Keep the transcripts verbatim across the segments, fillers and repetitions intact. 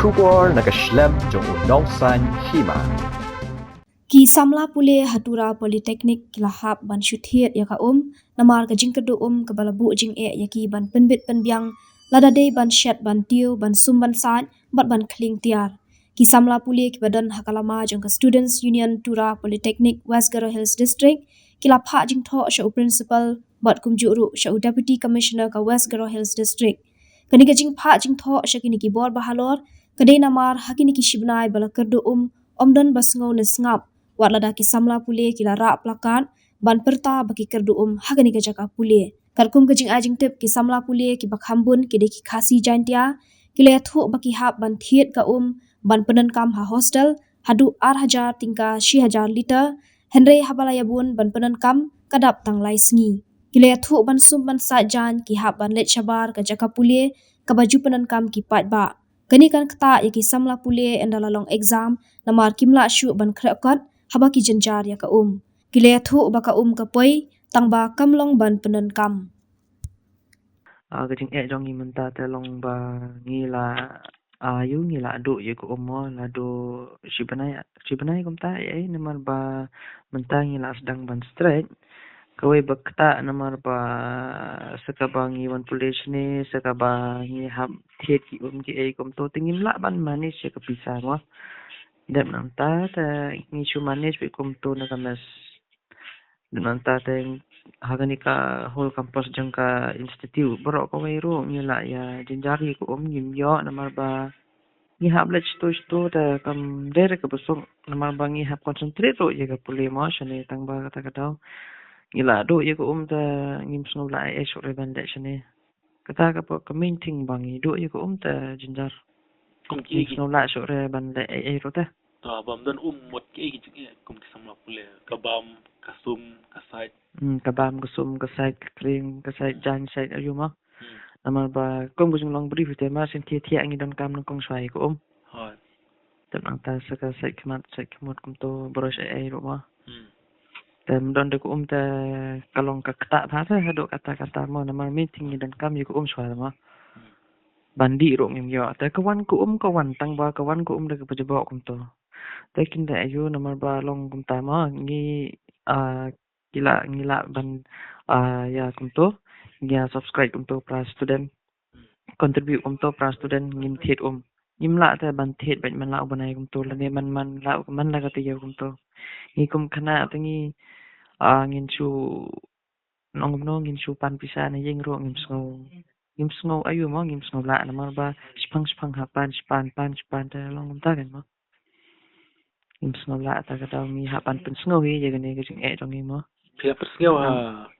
Khubor na ka shlem jong u nongsan hima. Ki samla pule ha Tura Polytechnic ki la hap ban shu thied ïa ka um namar ka jingkyrduh um kaba la buh jingeh ïa ki ban pynbit pynbiang lada dei ban shet ban tiew, ban sum ban sait bad ban khlieng tiar. Ki samla pule kiba don ha ka lama jong ka Students Union Tura Polytechnic West Garo Hills District ki la phah jingthoh sha u Principal bad kumjuh ruh sha u Deputy Commissioner ka West Garo Hills District. Kane ka jingphah jingthoh sha kine ki bor ba halor ka dei namar ha kine ki shibnai ba la kyrduh um, ym don ba sngew ne sngap wat lada ki samla pule ki la rah placard ban pyrta ba ki kyrduh um ha kane ka jaka pule. Katkum ka jingai jingtip, ki samla pule kiba kham bun ki dei ki Khasi Jaintia, ki la ïathuh ba ki hap ban thied ka um ban pyndonkam ha hostel haduh ar hajar tyngka shi hajar liter, hynrei haba la ïabun ban pyndonkam ka dap tang lai sngi. Ki la ïathuh ban sum ban sait jaiñ ki hap ban leit shabar ka jaka pule kaba ju pyndonkam ki paidbah. Kane kan ktah ïa ki samla pule ynda la long exam namar kim lah shuh ban khreh kot haba ki jynjar ïa ka um. Ki la ïathuh ba ka um ka poi tang ba kam long ban pyndonkam. Ah, ka jingeh jong ngi mynta te long ba ngi la, ah, ïoh ngi la duh ïa ka um mo, la duh shi bnai, shi bnai kumta, eh, namar ba mynta ngi la sdang ban strike. Kawei ba ktah namar ba sa kaba ngi wan pule shane, sa kaba ngi hap thied ki um ki ei kumto te ngim lah ban manage ïa ka pisa mo. Dep nangta te ngi shu manage beit kumto na ka mess. Dep nangta te ha kane ka whole campus jong ka institute baroh kawei ruh ngi la ïa jynjar ïa ka um, ngim ïoh namar ba ngi hap leit shto shto te kam dei re kaba suk namar ba ngi hap concentrate ruh ïa ka pule mo shane, tang ba kata ka daw ngi la duh ïa ka um te ngim sngew lah ei ei shuh re ban leit shane. Kata ka por ka main thing ba ngi duh ïa ka um te jynjar. Kum ki, ngim sngew lah shuh re ban leit ei ei ruh te. To bam don um mut ki ei ki jingeh kum ki samla pule, ka bam, ka sum, ka sait. Hmm, ka bam, ka sum, ka sait, ka khlieng, ka sait jaiñ, sait aïu mo. Hmm. Namar ba kum ka jinglong brief te mar shen thiah thiah ngi donkam nyngkong shuwa ïa ka um. Hooid. Tep nangta sa ka sait khmat, sait khmut kumto, brush ei ei ruh mo. Hmm. Te ym don de ka um te ka long ka ktah bha te haduh katta katta mo, namar main thing ngi donkam ïa ka um shuwa mo. Hmm. Ban dih ruh ngim ïoh. Te ka wan ka um ka wan, tang ba ka wan ka um da kaba jaboh kumto. Te kin da aïu namar ba long kumta mo, ngi, ah, ki la, ngi lah ban, ah, ïa kumto, ngi ïa subscribe kumto para student, contribute kumto para student, ngim thied um. Ngim lah te ban thied beit man la u bnai kumto lane man, man la u, man la ka taïew kumto. Ngi kum khynnah te ngi, ah, ngin shu nong kumno, ngin shu pan pisa na ïing ruh ngim sngew. Ngim sngew aïu mo, ngim sngew lah namar ba shipang shipang ha pan, shipan pan, shipan te long kumta kan mo. Ngim sngew lah, ta ka daw ngi hap ban pynsngew hi ïa kane ka jingeh jong ngi mo. Phi la pynsngew ha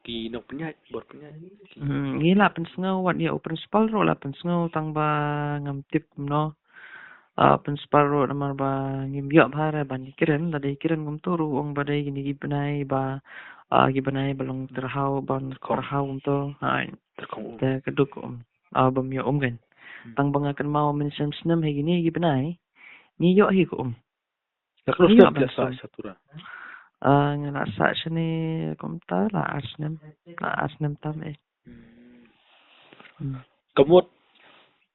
ki nongpynïaid, bor pynïaid? Hmm, ngi la pynsngew, wat ïa u principal ruh la pynsngew, tang ba ngam tip kumno. Ah, principal ruh namar ba ngim ïoh bha re ban ïakren, lada ïakren kumto ruh ong ba dei kine ki bnai ba, ah, ki bnai ba long tyrhaw, ban tyrhaw kumto. Hai. Te ka duk um, ah, bym ïoh um kan. Hmm. Tang ba nga kynmaw mynshem snem ha kine ki bnai ngi ïoh hi ka um. Ngi ïoh ban sum. Ah, nga la sah shane kumta la ar snem, la ar snem tam eh. Hmm. Hmm. Ka mut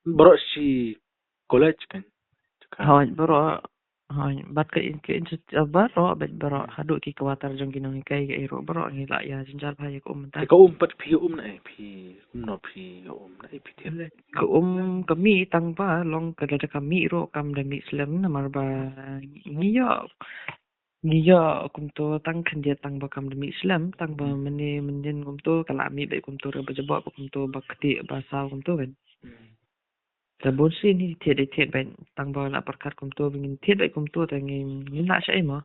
baroh shi college kan? Hooid, baroh, hooid, bad ka in, ka in, baroh, bad baroh, haduh ki quarter jong ki nonghikai kaei ruh baroh ngi la ïa jynjar bha ïa ka um mynta. Ka um pat phi um na ei, phi um no phi ka um na ei phi thied? Ka um ka mih tang ba long ka lada ka mih ruh kam da mih slem namar ba ngi ïoh, ngi ïoh kumto tang khyndiat tang ba kam da mih slem, tang ba mynne mynnin kumto ka la mih beit kumto re ba jaboh ba kumto ba ktieh ba saw kumto kan. Hmm. Te bun sien hi thied dei thied beit, tang ba la pyrkhat kumto ba ngin thied beit kumto te ngin, ngin lah shaei mo.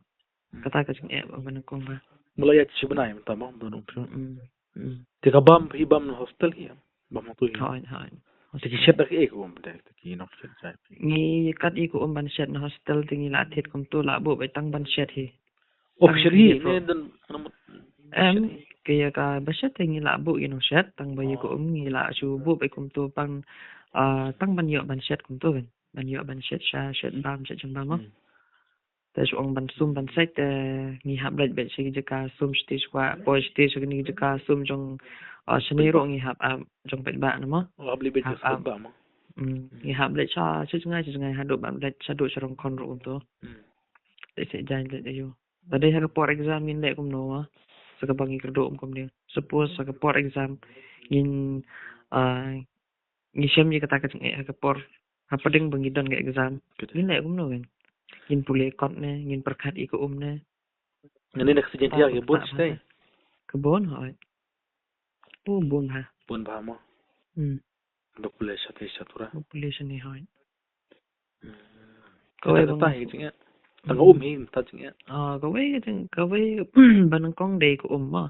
Hmm. Kata ka jingeh ba nyngkong ba. Mula ïa shi bnai mynta mo, don um. Hmm, hmm. Te ka bam hi bam hostel hi em? Bam hangto hi? Hooid, hooid. Te ki shet da kiei ka um te, te ki nong shet jai? Ngi kat ïa ka um ban shet na hostel te ngi la thied kumto la buh beit tang ban shet hi. Oh, phi shet hi ne don? Em, ka ïa ka ba shet te ngi la buh ïa nong shet, tang ba ïa ka um ngi la shu buh beit kumto ban, ah, tang ban ïoh ban shet kumto kan. Ban ïoh ban shet sha, shet bam, shet jingbam mo. Hmm. Te shu ong ban sum ban sait te ngi hap leit beit sha ki jaka sum shati sha kwah, poi shati sha kine ki jaka sum jong, ah, shane ruh ngi hap ap jong paidbah na mo. Oh, hap leit beit jong paidbah mo. Hmm, ngi hap leit sha, sha jngai, sha jngai, haduh ban leit, sha haduh sha Rongkhon ruh kumto. Hmm. Leit sha jngai, leit ayu. Lada dei ha ka por exam ngin leh kumno, ah. Sa kaba ngi kyrduh um kumne. Suppose, sa ka por exam ngin, ah, ngi shem ïa kata ka jingeh ha ka por. Hapdeng ba ngi don ka exam. Kata. Ngin leh kumno kan. Ngin pule kot ne, ngin pyrkhat ïa ka um ne. Ngin ne ka sijin tiar ka bun stai. Ka bun, hoi. Oh, bun ha. Bun bha mo. Hmm. Ba pule sha te sha tura. Ba pule sha ne hoi. Hmm. Kawei kata bang ta hi jingeh. Tang um hi ta jingeh. Ah, kawei ka jing, kawei ba nyngkong dei ka um mo.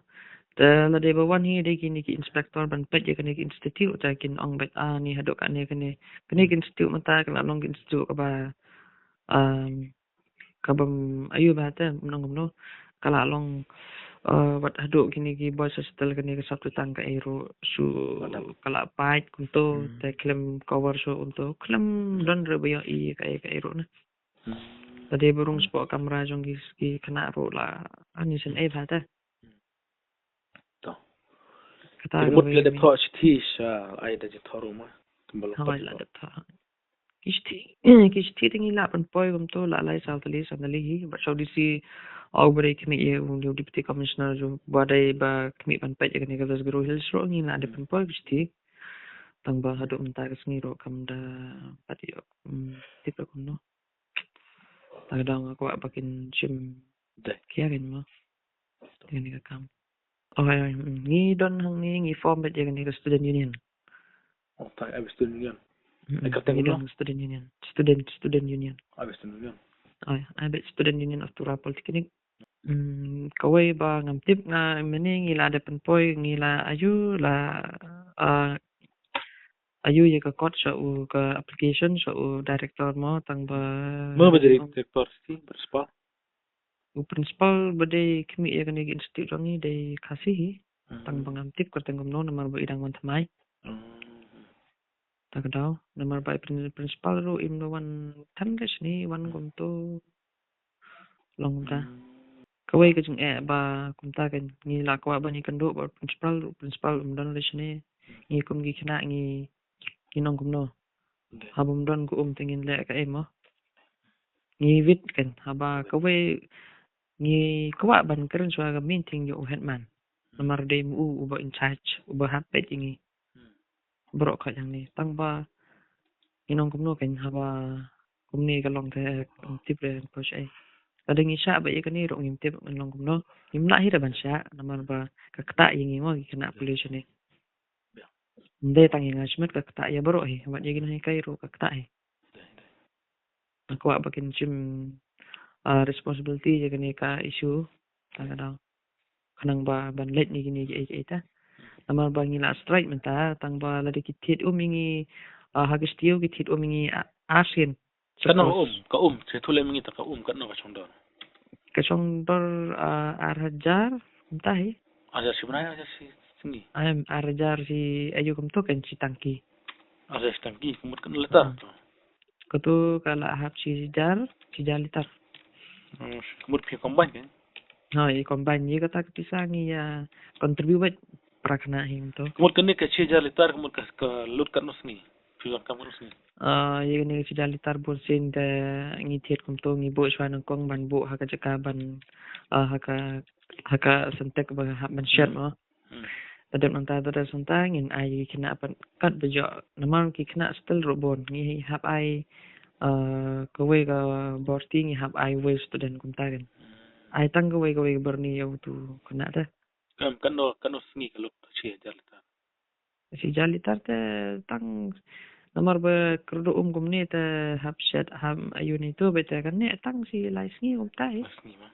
Te lada ba wan hi dei kine ki inspector ban peit ïa kane ki institute, te kin ong beit, ah, ni haduh kane kane. Kane ki institute mynta ka la long ki institute kaba, um, kaba, mm, ayu bha te, mm, nong kumno. Ka la long, eh, wat haduh kine ki boys hostel kine ki sap tu tang kaei ruh shu ka la pait kumto, hmm, te khlem cover shuh kumto, khlem, hmm, don ruh ba ïohi kaei kaei ruh na. Hmm. Lada ba rung, hmm, spah kamra jong ki, ki khynnah ruh la, ani shen ei bha te. Hmm. To. Kata ka mut ka la dep thoh shithi sha ai da jingthoh ruh ma. Hoi, la dep thoh. Ki shithi, ki shithi te ngi la pynpoi kumto la lai saw tylli san tylli hi. Bad sha u D C, u ba dei khmih ïa u Deputy Commissioner jong, ba dei ba khmih ban peit ïa kane ka West Garo Hills ruh ngi la dep pynpoi ki shithi. Tang ba haduh mynta ka sngi ruh kam da pat ïoh, mm, tip ruh kumno. Tang dang nga kwah ba kin shim dei. Kiar in mo. Te kane ka kam. Oh, ai, ai, mm, ngi don hangne ngi form beit ïa kane ka student union. Oh, ta ai beit student union. Mm, ai ka teng ngi don student union. Student, student union. Ai beit student union. Ai, ai beit student union of Tura Polytechnic. Mm, kawei ba ngam tip nga mynne ngi la dep pynpoi ngi la ayu la, ah, ayu ïa ka kot sha u ka application sha u director mo tang ba. Mo ba dei director si principal. U principal ba dei khmih ïa kane ka institute jong ngi dei Khasi hi. Hmm. Tang ba ngam tip kyrteng kumno namar ba i dang wan thymmai. Hmm. Ta ka daw namar ba i prin-, principal ruh im da wan than ka shini wan, hmm, kumto. Long kumta. Hmm. Kawei ka jingeh ba kumta ka ngi la kwah ban ïakynduh bad principal ruh, principal um don re shini. Ngi kum ki khynnah ngi, ngi nong kumno. Haba ym don ka um te ngin leh kaei mo. Ngi wit kan, haba kawei ngi kwah ban kren shuwa ka main thing ïa u headman. Namar dei ma u uba in charge, uba hap peit ïa ngi. Baroh ka jong ngi tang ba ngi nong kumno kan, haba kumne ka long te, hmm, tip re ko shai. Lada ngi shah ba ïa kane ruh ngim tip ngi nong kumno. Ngim lah hi da ban shah namar ba ka ktah ïa ngi mo ki khynnah pule shane. Ym dei tang ïa nga shimet, ka ktah ïa baroh hi, wat ïa ki nonghikai ruh ka ktah hi. Nga kwah ba kin shim, ah, responsibility ïa kane ka issue. Ta ka daw. Khnang ba ban leit ne kine kiei kiei ta. Namar ba ngi la strike mynta tang ba lada ki thied um ïa ngi, ah, ha ki stiew ki thied um ïa ngi, ah, arsien. Katno um, ka um, che thulem ngi ta ka um, katno ka shong dor? Ka shong dor, ah, ar hajar, kumta hi. Ar hajar shi bnai, ar hajar shi sngi. Em, ar hajar shi ayu kumto kan shi tangki. Ar hajar shi tangki, ka mut katno litar? Ah. Kato ka la hap shi hajar, shi hajar litar. Hmm, ka mut phi combine kan? Ha, i combine, i kata ka pisa ngi ïa contribute bad pra khynnah hi kumto. Ka mut kane ka shi hajar litar, ka mut ka, ka lut katno sngi? Phi donkam katno sngi? Ah, ïa kane ka shi hajar litar bun sien te ngi thied kumto, ngi buh shuwa nyngkong ban buh ha ka jaka ban, ah, ha ka, ha ka Sintex ba hap ban shet mo. Hmm. Te dep nangta, te dep nangta ngin ai ïa ki khynnah pat kat ba jong, namar ki khynnah hostel ruh bun, ngi hap ai, ah, kawei ka borti ngi hap ai wei student kumta kan. Hmm. Ai tang kawei kawei ka borni ïa utu khynnah te. Em, katno, katno sngi ka lut shi hajar litar? Shi hajar litar te tang namar ba kyrduh um kumne te hap shet hap ayu ne to beit te kane tang shi lai sngi kumta hi. Lai sngi ma.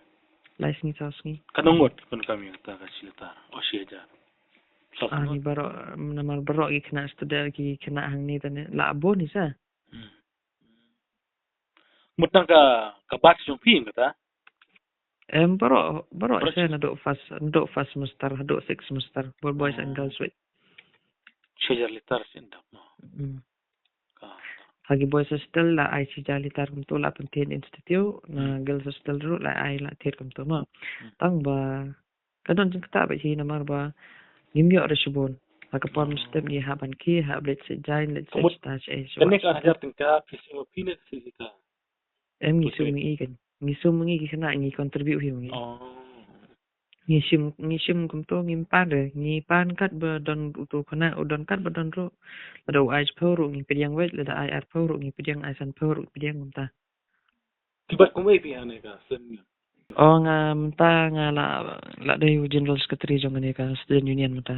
Lai sngi saw sngi. Katno ngut phi donkam ïa kata ka shi litar? O shi hajar. Saw sngi. Ani baroh, namar baroh ki khynnah student ki khynnah hangne te ne la bun hi sa. Hmm. Mut tang ka, ka batch jong phi kata? Em, baroh, baroh, baroh se naduh first, naduh first semester, haduh sixth semester, both boys and girls wei. Shi hajar litar sien dap mo. Hmm. Ka. Ha ki boys hostel la ai shi hajar litar kumto la pynthien institute, na girls hostel ruh la ai la thied kumto mo. Hmm. Tang ba ka don jingktah bad hi namar ba ngim ïoh re shibun. Ha ka por mynstep ngi hap ban khie, hap leit sha jaiñ, leit sha Ka mut jita, sha ei, sha Kane wat. ka ar hajar tyngka phi sum phi ne ka shisha. Em, ngi sum Okay. ngi kan. Ngi sum ngi ki khynnah, ngi contribute hi ngi. Oh. Ngi shim, ngi shim kumto ngim pan re. Ngi pan katba don uto u khynnah, u don katba don ruh. Lada u ai shiphew ruh ngi pdiang wei, lada ai arphew ruh ngi pdiang, ai sanphew ruh ngi pdiang, kumta. Phi bat kum ei phi ha kane ka seng? Oh, nga mynta nga la, la dei u General Secretary jong kane ka Student Union mynta.